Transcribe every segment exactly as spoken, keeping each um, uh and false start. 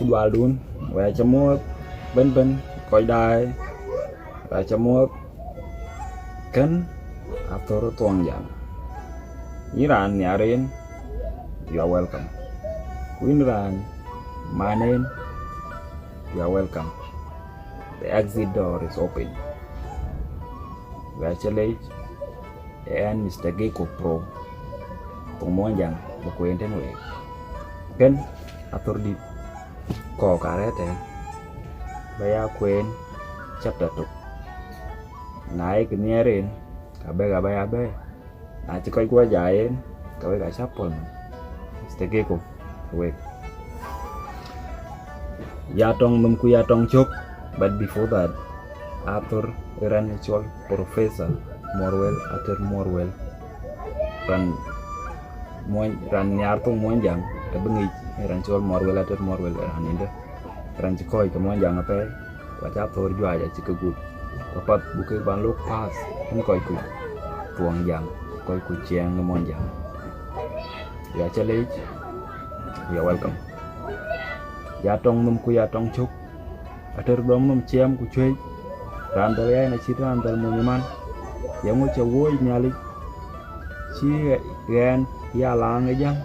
Dualdun, wek aca muɔ̈ɔ̈th ëbën ëbën, kɔc daai, wek aca muɔ̈ɔ̈th. Kën athör Thuɔŋjäŋ. Yïn raan nhiar en, you are welcome. Ku yïn raan man en, you are welcome. The exit door is open. Wek aca leec, ë ɣɛn Mister Gecko Pro, thoŋ Muɔnyjäŋ bï kueen tënë week. Kën athör dït kɔ̈k arëët tɛ̈n, ba ya kueen chapter tök. Na ye kë nhiɛɛr en, ka bɛ̈k aba ya bɛ̈ɛ̈i. Na cï kɔc guɔ jai en, ka wek acä pɔ̈l nɔm. Mister Gecko, wek. Ya tɔŋ nhom ku ya tɔŋ cök, but before that, athör ë raan cɔl Professor Muɔrwel Ater Muɔrwel. Raan muɔny, raan nhiar thoŋ Muɔnyjäŋ, ke bï ŋic ë raan cɔl Muɔrwel Ater Muɔrwel ë raan ëndë. Raan cï kɔ̈ɔ̈c ke Muɔnyjäŋ apɛi, ku aca athör juëc acï ke gut. Ku apath buk kek ban lok pass, ën kɔc kuc Thuɔŋjäŋ, kɔc kuc ciɛɛŋ ë Muɔnyjäŋ. Ya ca leec, you are welcome. Ya tɔŋ nhom ku ya tɔŋ cök, Ater dɔm nhom ciɛɛm ku cuëëc, raan dhël ɣɛn acït raan dhël mony ë man. Yeŋö ca wuɔ̈ɔ̈c Nhialic, cï ɣɛn ya laaŋ ë jäŋ?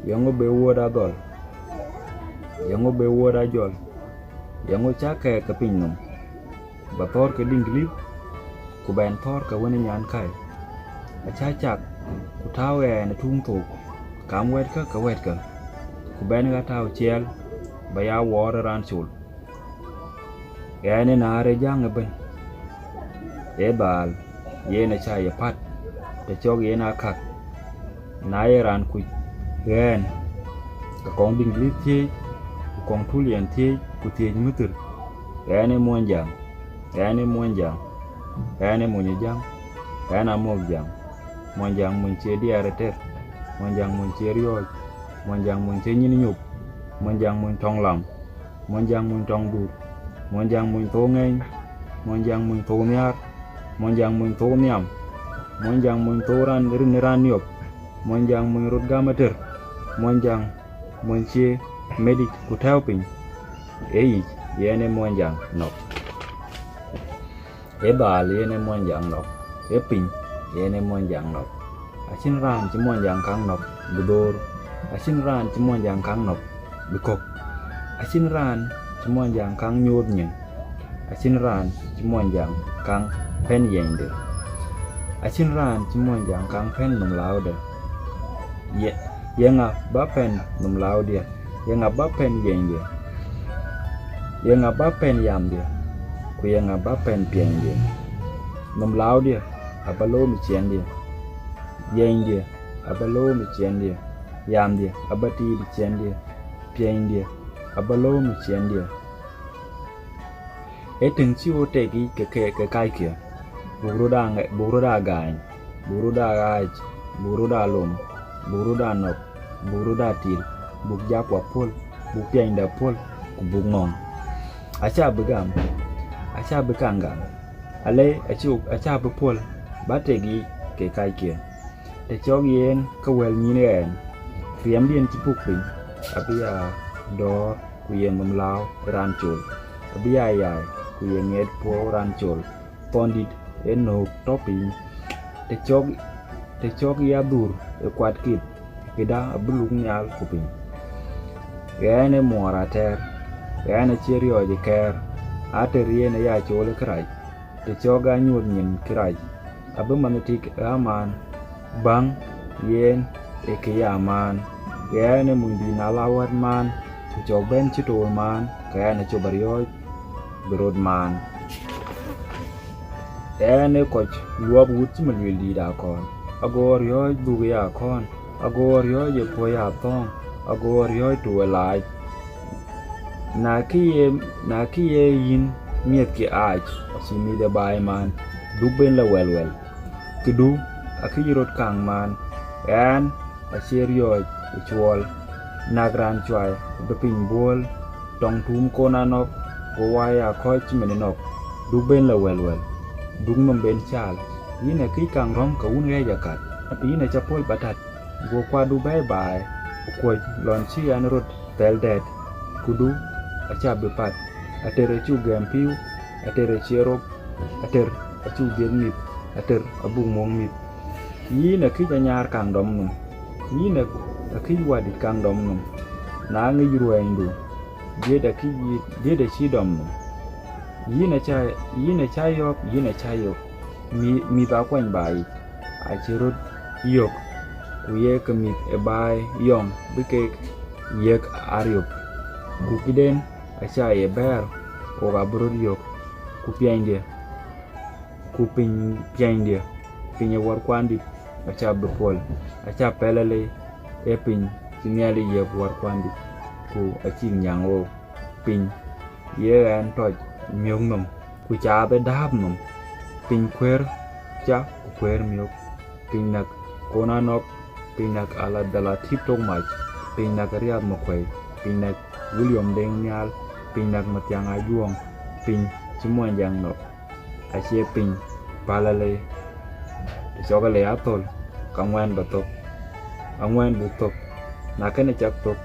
Yeŋö bï wuɔ̈ɔ̈t a dhɔl? Yeŋö bï wuɔ̈ɔ̈t a jɔl? Yeŋö ca kɛɛk ke piny nhom? Ba thɔ̈ɔ̈r ke Diŋlïth, ku bɛn thɔ̈ɔ̈r ke wën ë nyankäi. Acä cak, ku tääu ɣɛn ë tuŋ thok, kam wɛ̈tkë ke wɛ̈tkë, ku bɛn ɣa tääu ciɛɛl, ba ya wɔɔr ë raan col. Ɣɛn ë naar ë jäŋ ëbën, ë baal, yen acä ye pät, të cɔk yen aa käk. Na ye raan kuc ɣɛn, ke kɔŋ Diŋlïth thiëëc, ku kɔŋ Tulian thiëëc, ku thiëëc Mïthïr. Ɣɛn ë Muɔnyjäŋ, ɣɛn ë Muɔnyjäŋ, ɣɛn ë mony ë jäŋ, ɣɛn aa Muɔnyjäŋ. Muɔnyjäŋ mony cie diɛɛr ë tër, Muɔnyjäŋ mony cie riɔ̈ɔ̈c, Muɔnyjäŋ mony cie nyin nyop, Muɔnyjäŋ mony tɔŋ lam, Muɔnyjäŋ mony tɔŋ dur, Muɔnyjäŋ mony thou ŋɛny, Muɔnyjäŋ mony thou nhiaar, Muɔnyjäŋ mony thou nhiam, Muɔnyjäŋ mony thou raan rin ë raan niɔp, Muɔnyjäŋ mony rot gam ater, Muɔnyjäŋ mony cie medic ku tɛ̈ɛ̈u piny. Ë yic, yen ë Muɔnyjäŋ nɔ̈k. Ë baal yen ë Muɔnyjäŋ nɔ̈k, ë piny yen ë Muɔnyjäŋ nɔ̈k. Acïn raan cï Muɔnyjäŋ kaŋ nɔ̈k bï dhoor, acïn raan cï Muɔnyjäŋ kaŋ nɔ̈k bï kök, acïn raan cï Muɔnyjäŋ kaŋ nyuɔɔth nyin, acïn raan cï Muɔnyjäŋ kaŋ pɛ̈n yiɛnyde, acïn raan cï Muɔnyjäŋ kaŋ pɛ̈n nhom lääude. Ye, yeŋa ba pɛ̈n nhom lääudiɛ̈? Yeŋa ba pɛ̈n yiɛnydiɛ̈? Yeŋa ba pɛ̈n yamdiɛ̈? Ku yeŋa ba pɛ̈n piɛnydiɛ̈? Nhom lääudiɛ̈ aba loom ë ciɛɛŋdiɛ̈, yiɛnydiɛ̈ aba loom ë ciɛɛŋdiɛ̈, yamdiɛ̈ aba tiit ë ciɛɛŋdiɛ̈, piɛnydiɛ̈ aba loom ë ciɛɛŋdiɛ̈. Ee tïŋ cï ɣo tek yic ke, ke, ke kackiɛ̈, buk röt aa ŋɛ-, buk röt aa gaany, buk röt aa ɣaac, buk röt aa lom, buk röt aa nɔ̈k, buk röt aa til, buk jakku apuɔ̈l, buk piɛnyde apuɔ̈l, ku buk ŋɔ̈ŋ. Acä bï gam, acä bï kaŋ gam, alei acï, acä bï puɔ̈l, ba tek yic ke kackiɛ̈. Të cɔk yen ke wɛ̈l nyïn ɣɛn, riɛmdiɛ̈n cï puk piny abï ya dɔ̈ɔ̈r, ku ye nhom lääu raan col, abï ya yai, ku ye ŋiɛt puɔ̈u raan col, thɔndït ë nöök tɔ̈ piny. Të cɔk, të cɔk ya dhur ë kuat kith, këda abï luk nhial ku piny. Ɣɛn ë muɔɔr atɛ̈ɛ̈r, ɣɛn acie riɔ̈ɔ̈c ë kɛ̈ɛ̈r, atër yen ë ya cool ë kërac. Të cɔk aa nyuɔ̈th nyin kërac, abï manh tik ɣa maan, bäŋ yen ë kë ya maan. Ɣɛn ë munydït na la wät maan, ku cɔk bɛ̈n cï tool maan, ke ɣɛn acop ariɔ̈ɔ̈c bï röt maan. Ɣɛn ë kɔc luɔp wut cï min lueel dïït akɔ̈ɔ̈n, ago riɔ̈ɔ̈c dhuk ë akɔ̈ɔ̈n, ago riɔ̈ɔ̈c ë puɔ̈u athɔ̈ɔ̈ŋ, ago riɔ̈ɔ̈c tuuc ë laac. Na kë ye, na kë ye yïn miɛ̈thkï aac, acï mïth ë baai maan, duk ben la wɛlwɛl. Këdu akëc röt kaŋ maan, ɣɛn acie riɔ̈ɔ̈c ë cuɔl. Näk raan cuai bï piny buɔ̈ɔ̈l, tɔŋ tuum kon anɔ̈k, go wai akɔ̈ɔ̈c cï min ë nɔ̈k, duk ben la wɛlwɛl. Duk nhom ben caal, yïn akëc kaŋ rɔ̈m ke wun ɣɛ̈ɛ̈c akat, yïn aca puɔ̈l ba tät. Go kuatdu bɛ̈ɛ̈i baai, ku kuɔ̈c lɔn cï ɣɛn röt Tɛl dɛɛt, këdu acä bï pat. Ater acuk gɛm pïu, ater acie rop, ater acuk dhiëth mïth, ater abuk muɔ̈ŋ mïth. Yïn akëc anyaar kaŋ dɔm nhom, yïn akëc wadït kaŋ dɔm nhom. Na ŋic ruɛɛnydu, dhiëth acï dɔm nhom. Yïn acä yɔ̈ɔ̈k, yïn acä yök. Mïth akuany baai yic acï röt yök, ku ye ke mïth ë baai yɔŋ bï kek yiëk ariöp. Ku këden acä ye bɛ̈ɛ̈r, ɣok abï röt yök. Ku piɛnydiɛ̈, ku piny piɛnydiɛ̈, piny ë wärkuandït acä bï puɔl, acä pɛ̈l alei. Ee piny cï Nhialic yiëk wärkuandït, ku acïk nyääŋ ɣook. Piny ye ɣɛn tɔc miök nhom, ku caath ë dääp nhom. Piny kuëër ca ku kuëër miök. Piny näk Kon Anɔk, piny näk Aladhalatip Tokmac, piny näk Ariath Makuɛi, piny näk William Deŋ Nhial, piny näk Mathiaŋ Ajuɔŋ, piny cï Muɔnyjäŋ nɔ̈k. Acie piny päl alei, të cɔk alei athöl, ka ŋuɛ̈ɛ̈n ba thök, aŋuɛ̈ɛ̈n buk thök, na kënë cak thök,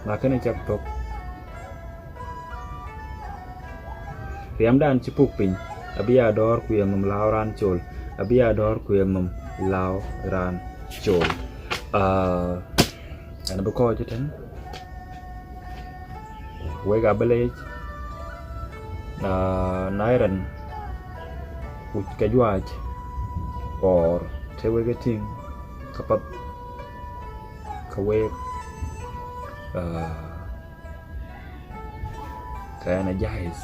na kënë cak thök. Riɛmdan cï puk piny abï ya dɔ̈ɔ̈r ku ye nhom lääu raan col, abï ya dɔ̈ɔ̈r ku ye nhom lääu raan col. Ah, ɛn bï kɔc ëtën, wek abï leec, ah, na ë rɛn kuc ke juëc, or të wek e tïŋ ke path ke week, ah, ke ɣɛn ajahis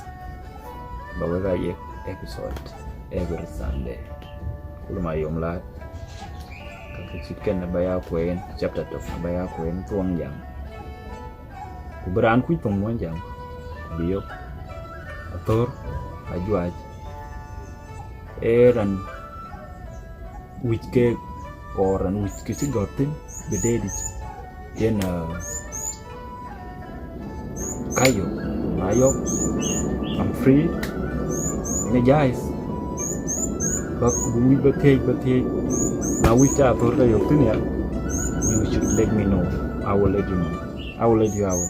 ba wek aa yiëk episode every Sunday. Kulu ma yom laat, ka ke cït kënë ba ya kueen, chapter tök ba ya kueen thuɔŋjäŋ. Ku bï raan kuc thoŋ Muɔnyjäŋ bï yök, athör ajuëc. Ee raan wïc keek, or raan wïc kë cï gɔ̈t thïn bï deet yic, yen, ah, ka yök, na yök, I'm free, yen ajahis. Ba, ba wïc ba thiëëc, ba thiëëc, na wïc ca athör ka yök thïn ya, you should let me know. I will let you know. I will let you out.